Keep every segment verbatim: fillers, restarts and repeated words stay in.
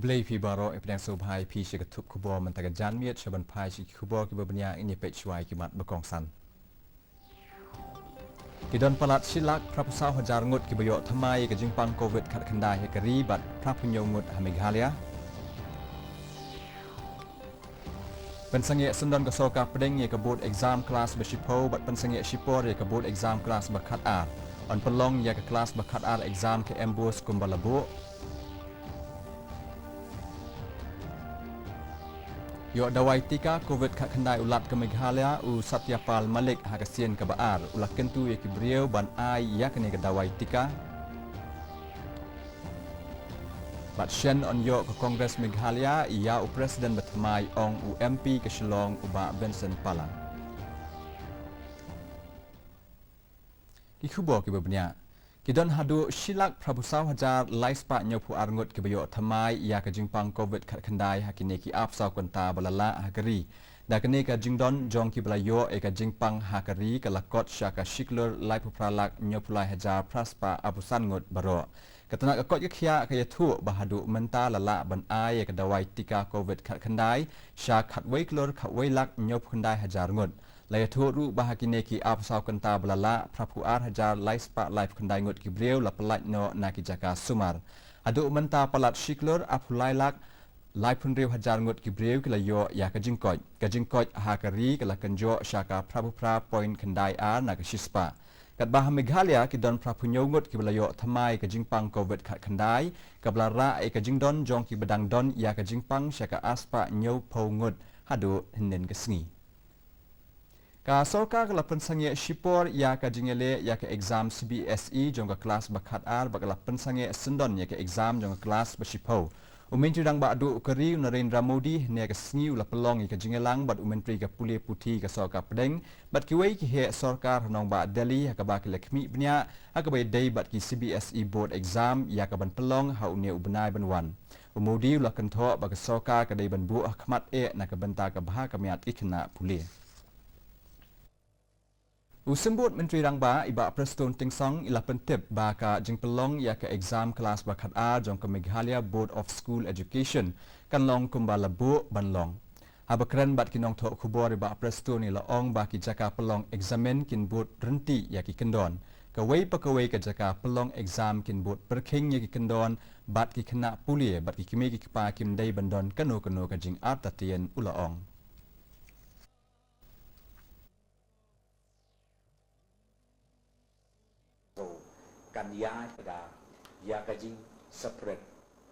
Khublei phi baroh, ïa pdiang sngewbha ïa phi sha ka thup khubor mynta ka janmiet, sha ban phai sha ki khubor kiba bniah, ngin ïa peit shuwa ïa ki mat ba kongsan. Ki don palat shi lak phraphew saw hajar ngut kiba ïoh thymmai ïa ka jingpang covid khatkhyndai ha ka ri bad phraphew hynñiew ngut ha Meghalaya. Pynsangeh syndon ka sorkar pdeng ïa ka board exam klas ba shiphew bad pynsangeh shipor ïa ka board exam klas ba khatar. Yn pynlong ïa ka klas ba khatar exam ka MBOSE kumba la buh. Ïoh dawai tika covid khatkhyndai u Lat ka Meghalaya u Satya Pal Malik ha ka sien kaba ar, u la kyntu ïa ki briew ban ai ïa kane ka dawai tika. Bad shen yn ïoh ka Congress Meghalaya ïa u President ba thymmai, ong u MP ka Shillong u Bah Vincent Pala. Ki khubor kiba bniah. Ki don haduh shi lak phraphew saw hajar lai spah hynñiewphew ar ngut kiba ïoh thymmai ïa ka jingpang covid khatkhyndai ha kine ki arphew saw kynta ba la lah ha ka ri. Da kane ka jingdon jong kiba la ïoh ïa ka jingpang ha ka ri ka la kot sha ka shi klur laiphew phra lak hynñiewphew lai hajar phra spah arphew san ngut baroh. Ka tnat ka koit ka khiah ka ïathuh ba haduh mynta la lah ban ai ïa ka dawai tika covid khatkhyndai sha khatwei klur khatwei lak hynñiewphew khyndai hajar ngut. La ïathuh ruh ba ha kine ki arphew saw kynta ba la lah, phraphew ar hajar lai spah laiphew khyndai ngut ki briew la pyllait noh na ki jaka sumar. Haduh mynta palat shi klur arphew lai lak laiphew hynriew hajar ngut ki briew ki la ïoh ïa ka jingkoit. Ka jingkoit ha ka ri ka la kynjoh sha ka phraphew phra point khyndai ar na ka shispah. Katba ha Meghalaya ki don phraphew hynñiew ngut kiba la ïoh thymmai ka jingpang covid khatkhyndai, kaba la rah ïa ka jingdon jong kiba dang don ïa ka jingpang sha ka arspah hynñiewphew ngut haduh hynnin ka sngi. Ka sorkar ka la pynsangeh shipor ïa ka jingïaleh ïa ka exam CBSE jong ka klas ba khatar bad ka la pynsangeh syndon ïa ka exam jong ka klas ba shiphew. U Myntri Rangbah Duh ka ri u Narendra Modi hynne ka sngi u la pynlong ïa ka jingïalang bad u Myntri ka pule puthi ka sorkar pdeng bad kiwei ki heh sorkar ha nongbah Delhi ha kaba ki la khmih bniah ha kaba ïadei bad ki CBSE board exam ïa kaban pynlong ha une u bnai ban wan. U Modi u la kynthoh ba ka sorkar ka dei ban buh ha khmat eh na ka bynta ka bha ka miat ki khynnah pule. U Symbud Myntri Rangbah i Bah Prestone Tynsong i la pyntip ba ka jingpynlong ïa ka exam klas ba khatar jong ka Meghalaya Board of School Education kan long kumba la buh ban long. Haba kren bad ki nongthoh khubor i Bah Prestone i la ong ba ki jaka pynlong eksamin kin bud ryntih ïa ki kyndon. Kawei pa kawei ka jaka pynlong exam kin bud pyrkhing ïa ki kyndon bad ki khynnah pule bad ki kmie ki kpa kim dei ban don kano kano ka jingartatien, u la ong. Kan ïa ka, ïa ka jing separate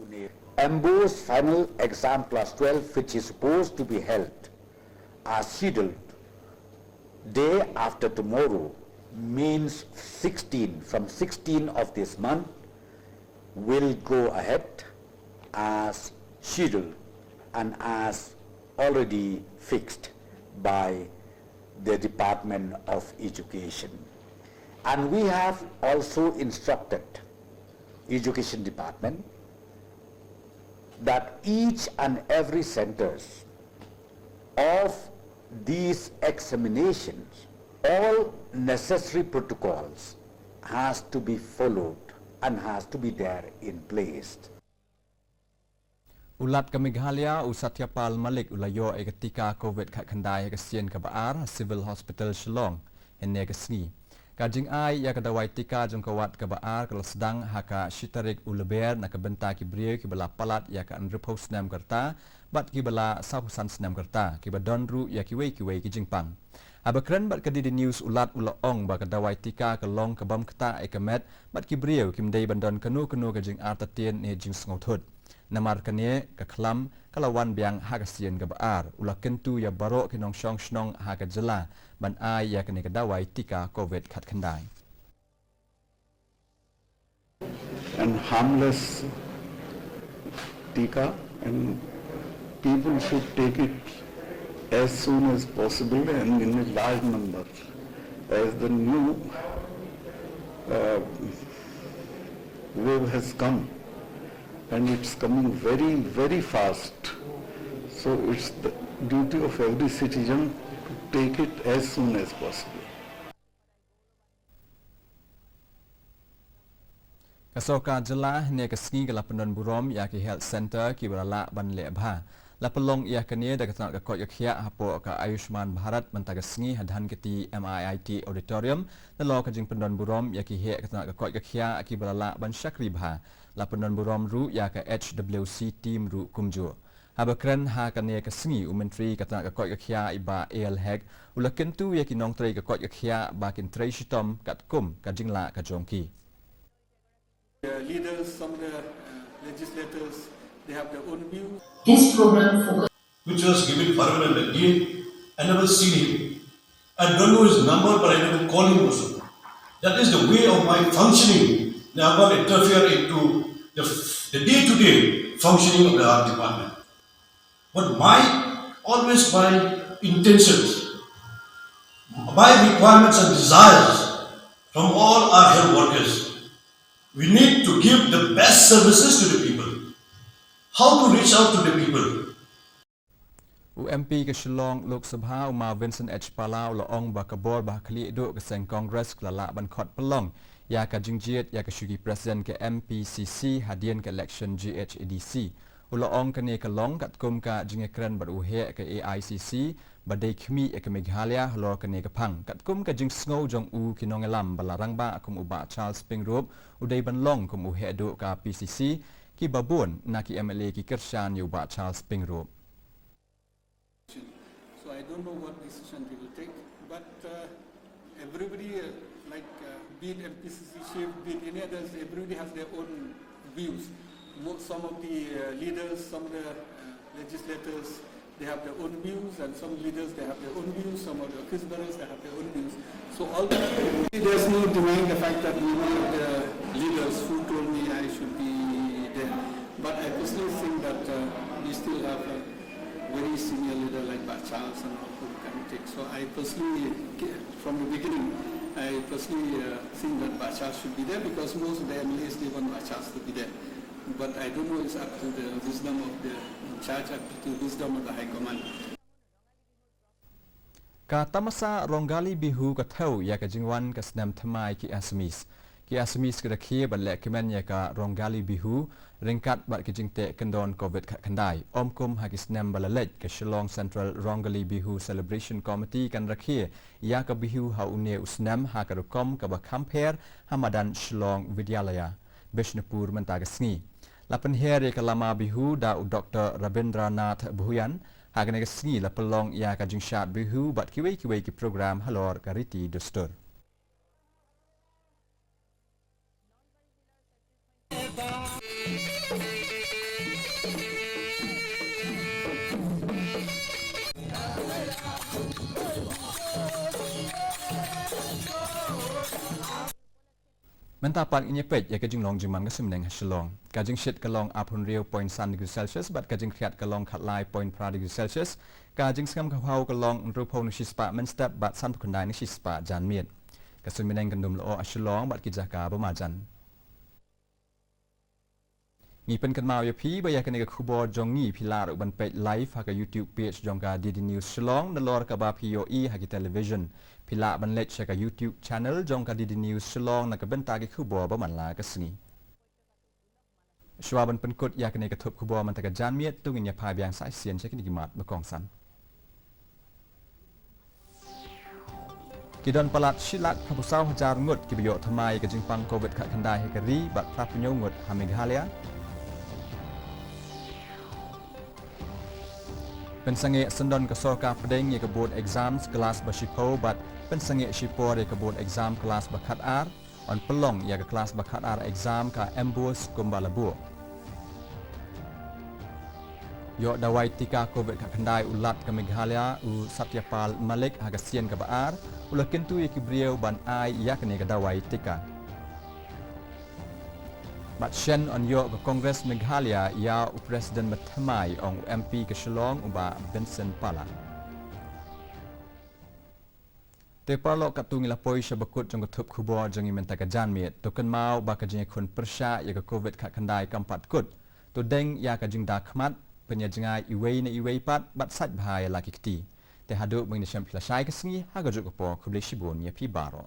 une. MBOSE final exam class twelve, which is supposed to be held as scheduled day after tomorrow, means sixteen, from sixteen of this month, will go ahead as scheduled and as already fixed by the Department of Education. And we have also instructed Education Department that each and every centers of these examinations, all necessary protocols has to be followed and has to be there in place. U Lat ka Meghalaya, u Satya Pal Malik, u la ïoh ïa ka tika covid khatkhyndai ha ka sien kaba ar ha Civil Hospital Shillong hynne ka sngi. Ka jingai ïa ka dawai tika jong ka wat kaba ar ka la sdang ha ka shi tarik u Lber na ka bynta ki briew kiba la palat ïa ka hynriewphew snem ka rta bad kiba la sawphew san snem ka rta, kiba don ruh ïa kiwei kiwei ki jingpang. Haba kren bad ka DD News, u Lat u la ong ba ka dawai tika ka long ka bym ktah ïa ka met bad ki briew kim dei ban don kano kano ka jingartatien ne jingsngewthut. Namar kane ka khlam ka la wan biang ha ka sien kaba ar. U la kyntu ïa baroh ki nongshong shnong ha ka jylla ban ai ïa kane ka dawai tika covid khatkhyndai. And harmless tika, and people should take it as soon as possible and in a large number, as the new, uh, wave has come and it's coming very, very fast. So it's the duty of every citizen to take it as soon as possible. Ka sorkar jylla hynne ka sngi ka la pyndon burom ïa ki health centre kiba la lah ban leh bha. La pynlong ïa kane da ka tnat ka koit ka khiah hapoh ka Ayushman Bharat mynta ka sngi ha Dhankheti M I I T Auditorium, nalor ka jingpyndon burom ïa ki heh ka tnat ka koit ka khiah kiba la lah ban shakri bha. La pyndon burom ruh ïa ka H W C team ruh kumjuh. Haba kren ha kane ka sngi u Myntri ka tnat ka koit ka khiah i Bah A L Hek u la kyntu ïa ki nongtrei ka koit ka khiah ba kin trei shitom katkum ka jinglah ka jong ki. Uh, leaders, some of the, uh, legislators, they have their own views. This program focus which was given Parvin and Lagir, I never seen him. I don't know his number, but I never call him also. That is the way of my functioning. Never interfere into the, the day-to-day functioning of the art department. But my, always my intentions, my requirements and desires from all our health workers, we need to give the best services to the people. How to reach out to the people? U M P ka Shillong Lok Sabha, u Ma Vincent H Pala, u la ong ba ka bor ba ha khlieh duh ka seng Congress ka la lah ban khot pynlong ïa ka jingjied ïa ka shuki president ka M P C C hadien ka election G H A D C. U la ong kane ka long katkum ka jingïakren bad u heh ka A I C C ba dei khmih ïa ka Meghalaya halor kane ka phang. Katkum ka jingsngew jong u, ki nongïalam ba la rangbah kum u Bah Charles Pyngrope u dei ban long kum u heh duh ka P C C, kiba bun na ki M L A ki kyrshan ïa u Bah Charles Pyngrope. So I don't know what decision they will take, but, uh, everybody, uh, like, uh, be it M P C C chief, be it any others, everybody has their own views. Mo-, some of the, uh, leaders, some of the, uh, legislators, they have their own views, and some leaders, they have their own views, some of the office bearers, they have their own views. So all the, there's no denying the fact that we need the leaders who told me I should be there. But I personally think that, uh, we still have a very senior leader like Bah Charles and all who can take. So I personally, from the beginning, I personally, uh, think that Bah Charles should be there because most of the M L As, they want Bah Charles to be there. But I don't know, it's up to the wisdom of the in charge, up to the wisdom of the High Command. Ka tamasa Rongali Bihu ka thew ïa ka jingwan ka snem thymmai ki Assamese. Ki Assamese ki rakhe ban leh kmen ïa ka Rongali Bihu ryngkat bad ki jingteh kyndon covid khatkhyndai. Ym kum ha ki snem ba la leit, ka Shillong Central Rongali Bihu Celebration Committee kan rakhe ïa ka Bihu ha une u snem ha ka rukom kaba kham pher ha madan Shillong Vidyalaya, Bishnupur mynta ka sngi. La pynher ïa ka lama Bihu da u Doktor Rabindranath Bhuyan. Ha kane ka sngi la pynlong ïa ka jingshad Bihu bad kiwei kiwei ki program halor ka riti dustur. Mynta pat ngin ïa peit ïa ka jinglong jingman ka suiñbneng ha Shillong. Ka jingshit ka long arphew hynriew point san degree Celsius bad ka jingkhriat ka long khatlai point phra degree Celsius. Ka jingsngem ka haw ka long hynriewphew na shispah mynstep bad sanphew khyndai na shispah janmiet. Ka suiñbneng kan dum lyoh ha Shillong bad ki jaka ba marjan. Ngi pynkynmaw ïa phi ba ïa kane ka khubor jong ngi phi lah ruh ban peit live ha ka YouTube page jong ka D D News Shillong, nalor kaba phi ïohi ha ki television. Phi lah ban leit sha ka YouTube channel jong ka D D News Shillong na ka bynta ki khubor ba man la ka sngi. Shuwa ban pynkut ïa kane ka thup khubor mynta ka janmiet, to ngin ïa phai biang sa shisien sha kine ki mat ba kongsan. Ki don palat shi lak phra phew saw hajar ngut kiba ïoh thymmai ïa ka jingpang covid khatkhyndai ha ka ri bad phra phew hynñiew ngut ha Meghalaya. Pynsangeh syndon ka sorkar pdeng ïa ka board exams klas ba shiphew bad pynsangeh shipor ïa ka board exam klas ba khatar. Yn pynlong ïa ka klas ba khatar exam ka MBOSE kumba la buh. Ïoh dawai tika covid khatkhyndai u Lat ka Meghalaya u Satyapal Malik ha ka sien kaba ar, u la kyntu ïa ki briew ban ai ïa kane ka dawai tika. Bad shen yn ïoh ka Congress Meghalaya ïa u president ba thymmai, ong u MP ka Shillong u Bah Vincent Pala. Te paralok, katto ngi la poi sha bakut jong ka thup khubor jong ngi mynta ka janmiet. To kynmaw ba ka jingïakhun pyrshah ïa ka covid khatkhyndai kam pat kut. To deng ïa ka jingda khmat, pynïajngai iwei na iwei pat bad sait bha ïa la ki kti. Te haduh ba ngin ïashem phi lashai ka sngi ha kajuh ka por, khublei shibun ïa phi baroh.